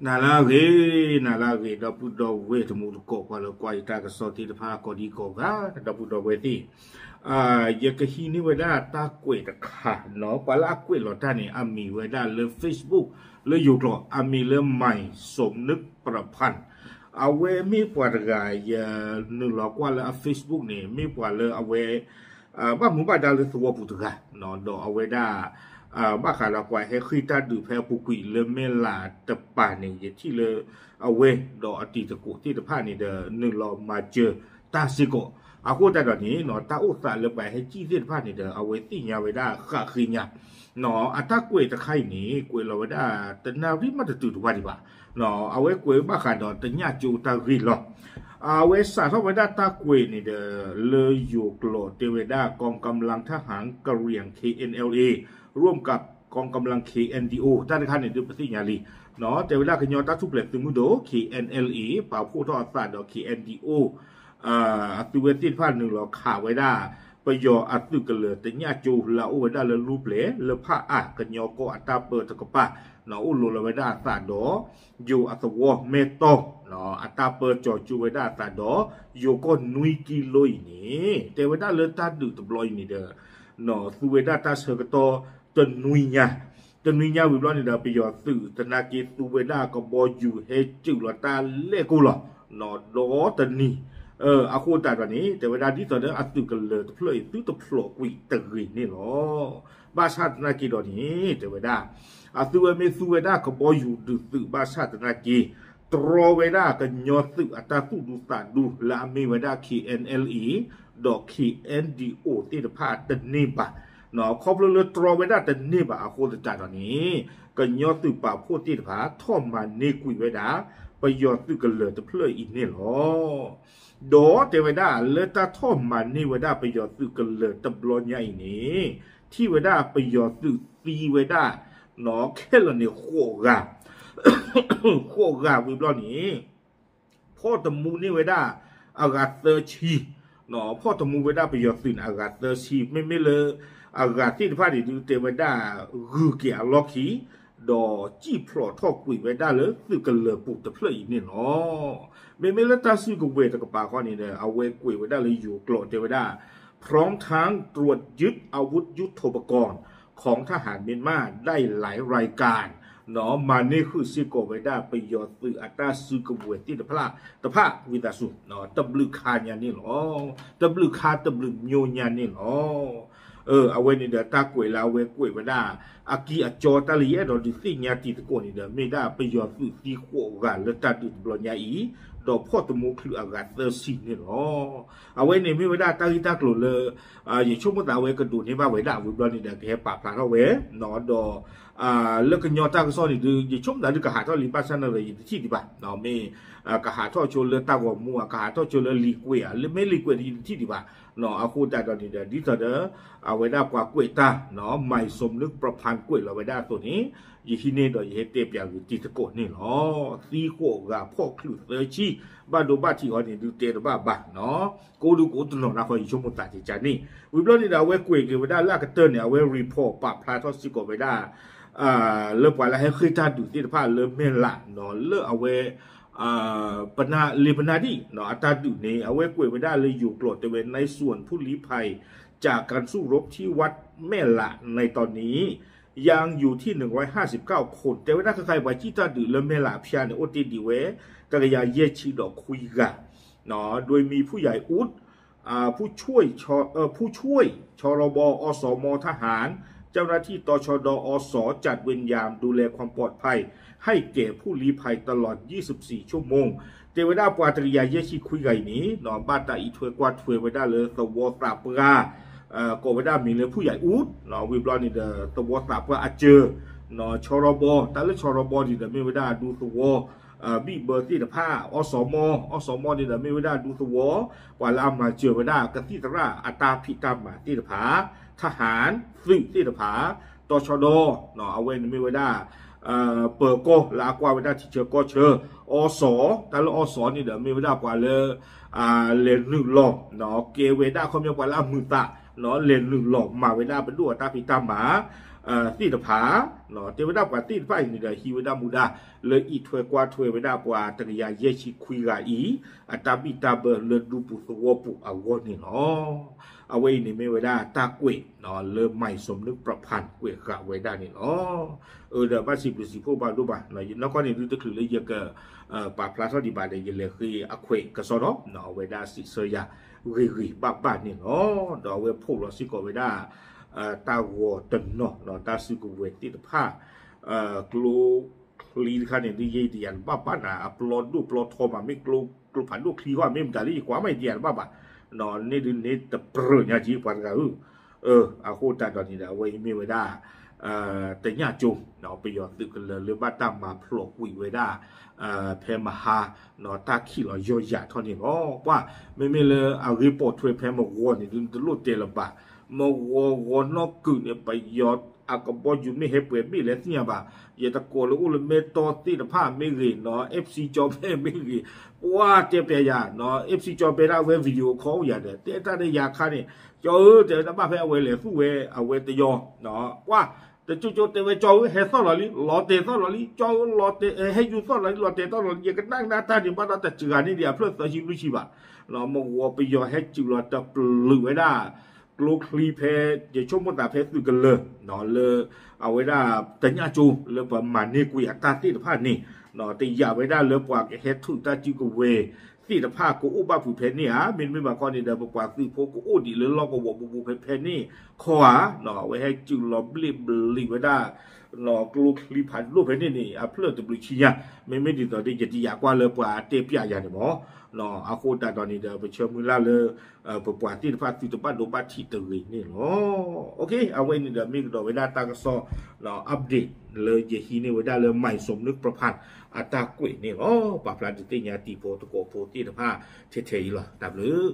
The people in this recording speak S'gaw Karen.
နၤလၢအဂ့ၤ, နၤလၢအဂ့ၤ ဒီပုၢ်ဒီဝဲၢ်တံၤသကိး ပှၤလၢကွၢ်ယတၢ်ကစီၣ်သ့ၣ်တဖၣ် ကိးဒံကိးဂၤ ဒီပုၢ်ဒီဝဲၢ်သ့ၣ်, ယကဟံးန့ၢ်ဝဲဒၣ်တၢ်ကွဲးတခါနီၤ, ပှၤလၢအကွဲးလီၤတၢ်န့ၣ် အမံၤဝဲဒၣ်လၢ Facebook လၢယိၤကျိာ် အမံၤလၢ မိုင်စုံနုပရဖၣ်, အဝဲမ့ၢ်ပှၤတဂၤ ယနုာ်လီၤကွၢ်လၢအ Facebook န့ၣ် မ့ၢ်ပှၤလၢအဝဲ ဘၣ်မူဘၣ်ဒါလၢသဝီပူၤတဂၤ, ဒီးအဝဲဒၣ် ဘၣ်ဃးဒီးပှၤဟဲဃ့ၢ်တၢ်ဒုးဖဲအပူၤကွံာ်လၢမဲၢ်လးတပၤန့ၣ် ယထံၣ်လၢအဝဲဒီးအတံၤသကိးသ့ၣ်တဖၣ်န့ၣ်ဒီး နုာ်လီၤမၤစၢၤတၢ်စ့ၢ်ကီး, အဃိသတးဒီးန့ၣ် တၢ်အိၣ်သးလၢပှၤဟဲစံၣ်သ့ၣ်တဖၣ်န့ၣ်ဒီး အဝဲသ့ၣ်ညါဝဲဒၣ်ဃးဃ့ညါ အတၢ်ကွဲးတခါအံၤန့ၣ် ကွဲးလီၤဝဲဒၣ် တနၣ်ရံၣ်မးတတုၤတဝၢ်ဒံးဘၣ်, အဝဲကွဲးဘၣ်ဃးဒီးတညၣ်ကၠိတၢ်ဂ့ၢ်လီၤ. အဝဲစးထီၣ်ဝဲဒၣ်တၢ်ကွဲးန့ၣ်ဒီး လၢယိၤကျိာ်တဲဝဲဒၣ် กองกำลังทหารกะเหรี่ยง เคเอ็นแอลเอ ร่วมกับกองกำลัง เคเอ็นดีโอ တၢ်တခါန့ၣ်ဒုးပသ့ၣ်ညါလံ, တဲဝဲဒၣ်ကညီတၢ်ထူၣ်ဖျဲးသုးမုၢ်ဒိၣ် เคเอ็นแอลเอ ပာ်ဖှိၣ်ထီၣ်အသးဒီး เคเอ็นดีโอ အသုးဝဲသ့ၣ်တဖၣ်နုာ်လီၤခးဝဲဒၣ် ပယီၤအသုးကလၢၤတညၣ်ကၠိလၢအအိၣ်ဝဲဒၣ်လၢလူပျဲၢ် လၢဖၣ်အၣ်ကညီကီၢ်အတၢ်ပၢတကပၤ, အိၣ်လိၤလီၤဝဲဒၣ်အသးဒီး ယိၤအသဝီမဲၢ်တီၢ်, အတၢ်ပၢကၠီၤကၠိဝဲဒၣ်အသးဒီး ယိၤကီၢ်နွံကံလိအံၤန့ၣ် တဲဝဲဒၣ်လၢတၢ်ဒုးတဘျီအံၤန့ၣ်ဒီး သူဝဲဒၣ်တၢ်ဆၢကတီၢ်တနွံညါ, တနွံညါဝံၤဘျီန့ၣ်ဒီး ပယီၤသုးသနာ်က့သူဝဲဒၣ်ကဘီယူၤဟဲစူးလီၤတၢ်လဲၣ်ကိၢ်လီၤ, ဒီးတနံၤ အဃိသတးဒီးန့ၣ် တဲဝဲဒၣ်ဒ်သိးဒီးအသုးကလၢၤတဖျၢၣ်အံၤ သုတဖျိးကွံာ်တဂ့ၤန့ၣ်လီၤ. ဘၣ်ဆၣ်သနာ်က့ဒီးန့ၣ် တဲဝဲဒၣ် အသုဝဲမ့ၢ်သူဝဲဒၣ်ကဘီယူၤဒုးသုးဘၣ်ဆၣ်သနာ်က့ တြီဝဲဒၣ်ကညီသုးအတၢ်သူၣ်ဒူသးဒူလၢအမ့ၢ်ဝဲဒၣ် KNLA ဒီး KNDO သ့ၣ်တဖၣ်တန့ၢ်ဘၣ်. ခီဖျိလၢတြီဝဲဒၣ်တန့ၢ်ဘၣ်အဃိသတးဒီးန့ၣ် ကညီသုးပာ်ဖှိၣ်သ့ၣ်တဖၣ် ထီၣ်မၤန့ၢ်ကွံာ်ဝဲဒၣ် ပယီၤသုးကလၢၤတဖျၢၣ်အံၤန့ၣ်လီၤ. ဒီးတဲဝဲဒၣ်လၢတၢ်ထီၣ်မၤန့ၢ်ဝဲဒၣ်ပယီၤသုးကလၢၤတဘျီညါအံၤန့ၣ် ထံၣ်ဝဲဒၣ်ပယီၤသုးသံဝဲဒၣ် ခဲလၢာ်န့ၣ်ဃိးဂၤ ဃိးဂၤဝံၤဘျီန့ၣ် ဖီၣ်တမူန့ၢ်ဝဲဒၣ်အဂၤသၢဆံ, ဖီၣ်တမူဝဲဒၣ်ပယီၤသုးန့ၣ် အဂၤသၢဆံ မ့မ့ၢ်လၢ အဂၤသ့ၣ်တဖၣ်န့ၣ်ဒုးတဲဝဲဒၣ် ဂုၤက့ၤအလီၢ်ခံ ဒီးစံၣ်ဖျိးထီၣ်ကွံာ်ဝဲဒၣ်လၢသုးကလၢၤပူၤတဖျၢၣ်အံၤန့ၣ်လီၤ. မ့မ့ၢ်လၢတၢ်စုကဝဲၤတကပၤဃီန့ၣ်ဒီး အဝဲကွဲးဝဲဒၣ်လၢယိၤကျိာ်တဲဝဲဒၣ် พร้อมทั้งตรวจยึดอาวุธยุทโธปกรณ์ของทหารเมียนมาได้หลายรายการ မၤန့ၢ်ဃုာ်စ့ၢ်ကီးဝဲဒၣ်ပယီၤသုးအတၢ်စုကဝဲၤသ့ၣ်တဖၣ် တဖၣ်ဝံသးစူၤ တဘျုးခါညါန့ၣ်လီၤ. တဘျုးခါတဘျုးမျိၤညါန့ၣ်လီၤ. အဝဲန့ၣ်ဒီးတၢ်ကွဲးလၢအဝဲကွဲးဝဲဒၣ် အကံၢ်အကီတၢ်လၢယအဲၣ်ဒိးဒုးသ့ၣ်ညါတံၤသကိးန့ၣ်ဒီး မ့ၢ်ဒၣ်ပယီၤသုးသံဃိးဂၤလၢတၢ်ဒုးတဘျီညါအံၤ, ဒီးဖီၣ်တမူချုးအဂၤသၢဆံန့ၣ်လီၤ. အဝဲန့ၣ်မ့ၢ်ဝဲဒၣ်တၢ်ဂ့ၢ်တၢ်ကျိၤလၢ ယဆိကမိၣ်သးဝဲကဒိးန့ၢ်ဘၣ်ဝဲဒၣ်ဝံၤဘျီန့ၣ်ဒီး ကဟဲပာ်ဖျါထီၣ်ဝဲ, ဒီး လၢကညီတၢ်ကစီၣ်န့ၣ်ဒုး ယဆိကမိၣ်သးဒုးကဟးထီၣ်လံ ဘၣ်ဆၣ်န့ၣ်ဒီး ယတထံၣ်ဒံးဘၣ်, မ့ၢ် ကဟးထီၣ်ဆိလၢတၢ်ဂီၤမူဧါ ကဟးထီၣ်ဆိလၢလံာ်ကွဲးဧါ လၢမ့ၢ်လံာ်ကွဲးဒီး ယတထံၣ်ဒံးဘၣ်. အဃိသတးဒီးန့ၣ်ဒီး ဒ်သိးဒီး အဝဲဒၣ်ပှၤကွဲးတၢ် မိုင်စုံနုပရဖၣ်ကွဲးလီၤဝဲဒၣ်အသိးန့ၣ် ယဟံးန့ၢ်ဒီးယဟဲတဲပၠးဂ့ၤတံၤသကိးန့ၣ်လီၤ. သံဃိးဂၤဖီၣ်ချုးသၢဆံ ဘၣ်ဒိဘၣ်ထံးအီၤန့ၣ်ဒုးတဲတဘၣ်ဘၣ်, ကအိၣ်ဒုးကအိၣ်တနီၤလၢ်ဃီ ယဆိကမိၣ်သးကကန့ၣ် ဝံၤဘျီန့ၣ်ဒီး အဝဲကွဲးက့ၤဝဲဒၣ်လၢအကတၢၢ်န့ၣ် အဝဲ report ပာ်ဖျါထီၣ်စ့ၢ်ကီးဝဲဒၣ် လၢပှၤလၢဟဲဃ့ၢ်တၢ်ဒုးသ့ၣ်တဖၣ်လၢမဲၢ်လး လၢအဝဲ ပနၢ်လ့ပနၢ်ဒံၣ် အတၢ်ဒုးန့ၣ် အဝဲကွဲးဝဲဒၣ်လၢယိၤကျိာ်တဲဝဲ ในส่วนผู้ลี้ภัยจากการสู้รบที่วัดแม่หละในตอนนี้ยังอยู่ที่หนึ่งร้อยห้าสิบเก้าคน တဲဝဲဒၣ်ခဲခါအံၤ ပှၤစံၣ်တၢ်ဒုးလၢမဲၢ်လးအဖၠါန့ၣ် အိၣ်တ့ၢ်ဒံးဝဲ တကယၤယဲၢ်ဆံဒီးခွံဂၤ โดยมีผู้ใหญ่อุ๊ด ผู้ช่วย ผู้ช่วย ชรบ อสม ทหาร เจ้าหน้าที่ ตชด อส จัดเวรยามดูแลความปลอดภัย ให้แก่ผู้ลี้ภัยตลอด ยี่สิบสี่ ชั่วโมง တဲဝဲဒၣ်ပှၤတကယၤယဲၢ်ဆံခွံဂၤအံၤန့ၣ် ဘၣ်တၢ်အံးထွဲကွၢ်ထွဲဝဲဒၣ်လၢသဝီသးပှၢ် ကိးဝဲဒၣ်မံၤလၢ ဖူယၤအူး ဝံၤဘျီန့ၣ်ဒီး သဝီသးပှၢ်အစၢၤ ชรบ တၢ်လၢ ชรบ န့ၣ်ဒီး မ့ၢ်ဝဲဒၣ်အဒူသဝီ ဘံၣ်ဘၢသ့ၣ်တဖၣ် อสม อสม န့ၣ်ဒီး မ့ၢ်ဝဲဒၣ်အဒူသဝီ ပှၤလၢအမၤစၢၤဝဲဒၣ်ကသံၣ်သရၣ်အတၢ်ဖံးတၢ်မၤသ့ၣ်တဖၣ် ทหาร သုးသ့ၣ်တဖၣ် တၢ်ဆီဒီ အဝဲန့ၣ်မ့ၢ်ဝဲဒၣ် ပၢၤကီၢ်လၢအကွၢ်ဝဲဒၣ်ထံဆၢကီၢ်ဆၢ อส တၢ်လၢ อส န့ၣ်ဒီး မ့ၢ်ဝဲဒၣ်ပှၤလၢ လဲၤနုာ်လီၤ ကဲဝဲဒၣ်ခီပညီပှၤလၢအမုာ်သး လဲၤနုာ်လီၤမၤဝဲဒၣ်ပဒိၣ်အတၢ်ဖံးတၢ်မၤ သ့ၣ်တဖၣ်, တဲဝဲဒၣ်ပှၤသ့ၣ်တဖၣ်အံၤန့ၣ်ဒီး ဟံးဝဲဒၣ်မူဒါ လၢအံးထွဲကွၢ်ထွဲဝဲဒၣ်ပှၤတကယၤယဲၢ်ဆံခွံဂၤအံၤ အတၢ်ဘံၣ်တၢ်ဘၢလၢဒူပူၤသဝီပူၤအဂီၢ်န့ၣ်လီၤ. အဝဲအံၤန့ၣ်မ့ၢ်ဝဲဒၣ်တၢ်ကွဲးလၢ မၢ်စီၤမနုၣ်ပြဖၣ် ကွဲးဃာ်ဝဲဒၣ်န့ၣ်လီၤ. အၢ ဒီးဘၣ်စံးဘျုးစံးဖှိၣ်ဘၣ်ဒိၣ်ဘၣ် ယနီၢ်ကီၢ်န့ၣ် ဒုတချုးလၢယက ပာ်ဖျါထီၣ်ဒံးဘၣ်ဒီး ယလဲၤဃ့အခွဲးကစီဒီ အဝဲဒၣ်စံးဆၢယၤ ဂ့ၤဂ့ၤဘၣ်ဘၣ်န့ၣ်လီၤ. ဒီးအဝဲဖီၣ်လီၤစ့ၢ်ကီးဝဲဒၣ် တၢ်ဂီၤတနီၤ တၢ်စုကဝဲၤသ့ၣ်တဖၣ် ကျိချံတခါန့ၣ် ဒ်ယဲအံၤတယၤတဘၣ်ဘၣ်နၤ အပျီဒိၣ်ပျီထီမး မ့ၢ်ကျိဖးဒိၣ်ချံဃီ မ့ၢ်မတၤလၢယကွၢ်မး ယတယၤတဘၣ်ဘၣ်, န့ၣ်ဒုးန့ၣ်တပြၢၢ်ညါက့ၤပှၤတဂၤဧၢ, အဃိသတးဒီးန့ၣ်ဒီး အဝဲအံၤမ့ၢ်ဝဲဒၣ် တညၣ်ကၠိ ပယီၤသုးကလၢၤလၢဘၣ်တၢ်မၤဖျိးကွံာ်ဝဲဒၣ် ဖဲမဟါ တၢ်ခံးလီၤယီၢ်ယၤထီၣ်န့ၣ်လီၤ. ပှၤ မ့မ့ၢ်လၢအဂ့ၢ်ပိာ်ထွဲဖဲမဂီၤန့ၣ်ဒုး နတလိၣ်တဲလၢၤဘၣ်, မဂီၤဂီၤနီၢ်ကုာ်န့ၣ် ပယီၤအကဘီယူၤမ့ၢ်ဟဲပှဲၤဘ့ၣ်လဲၣ်သ့ၣ်ညါဘၣ်, ယတကိးလၢအိၣ်လၢမဲၢ်တီၢ်သ့ၣ်တဖၣ်မ့ၢ်ဂ့ၤနီၤ FC ကၠီဖဲမ့ၢ်ဂ့ၤ, ပှၤတဲပျဲယၤနီၤ FC ကၠီဖဲဒၣ်ဝဲ video call ယၤဒီး တဲတၢ်ဒီးယၤခါန့ၣ် ကၠီဧၢ တဲဝဲဒၣ်ဘၣ်ဖဲအဝဲလဲၤသူၣ်ဝဲအဝဲတယီ ပှၤ တကၠိကၠိတဲဝဲ ကၠီဧၢ ဟဲသီၣ်လီၤလံ လီၤတဲာ်သီၣ်လီၤလံ ကၠီဧၢ လီၤတဲာ် ဟဲယူၤသီၣ်လီၤလံ လီၤတဲာ်သီၣ်လီၤလံ ယကနၣ်ကနၣ်တၢ်န့ၣ် ဘၣ်ဒီးတစှၤန့ၢ်ဒံးအဖျၢၣ်သၢဆံလွံၢ်ဆံဘၣ်, မဂီၤပယီၤဟဲစူးလီၤတပျုာ်ဝဲဒၣ် ကျိချံဖဲ ယဆိကမိၣ်သးဖဲသုးကလၢၤ လၢ အဝဲဒၣ်တညၣ်ကၠိလၢပမၤန့ၢ်ကွံာ်အတၢ်သ့ၣ်တဖၣ်န့ၣ် တယာ်ဝဲဒၣ်လၢပှၤကဟဲထုးတၢ်စုကဝဲၤသ့ၣ်တဖၣ်ကအိၣ်ဘၣ်ဖုးဖဲန့ၣ်ဧါ, မ့တမ့ၢ်ဘၣ်ခီန့ၣ်ဒီး ပပှၤသုးဖိကအိၣ်ဒံးလၢလီၢ်ကဝီၤဘူးဘူးဖဲဖဲန့ၣ်ခီဧါ, အဝဲဟဲစူးလီၤဘျ့ၣ်ဘျံးဝဲဒၣ် ကျိချံဖးဒိၣ်ဖဲန့ၣ်န့ၣ် အဖျၢၣ်တဘျုးဆံညါ, မ့မ့ၢ်ဒ်သိးဒီး ယတယာ်ကွၢ်လၢပှၤတဲပျဲယၤန့ၣ်မး, အဃိသတးဒီးန့ၣ်ဒီး ပဆၢမုၢ်လၢ်လၢ ပပှၤသ့ၣ်တဖၣ်သုတဘၣ်ဒိဘၣ်ထံးတဂ့ၤန့ၣ်လီၤ. အဝဲန့ၣ်ဒီးမ့ၢ်ကဒီးဝဲဒၣ်တၢ်ကစီၣ် update လၢယဟံးန့ၢ်ဝဲဒၣ်လၢ မၢ်စီၤမနုၣ်ပြဖၣ် အတၢ်ကွဲးန့ၣ်လီၤ. ပာ်ဖျါဒုးသ့ၣ်ညါတံၤဖိသကိးဖိသ့ၣ်တဖၣ် ထဲထဲအံၤလီၤ. တၢ်ဘျုး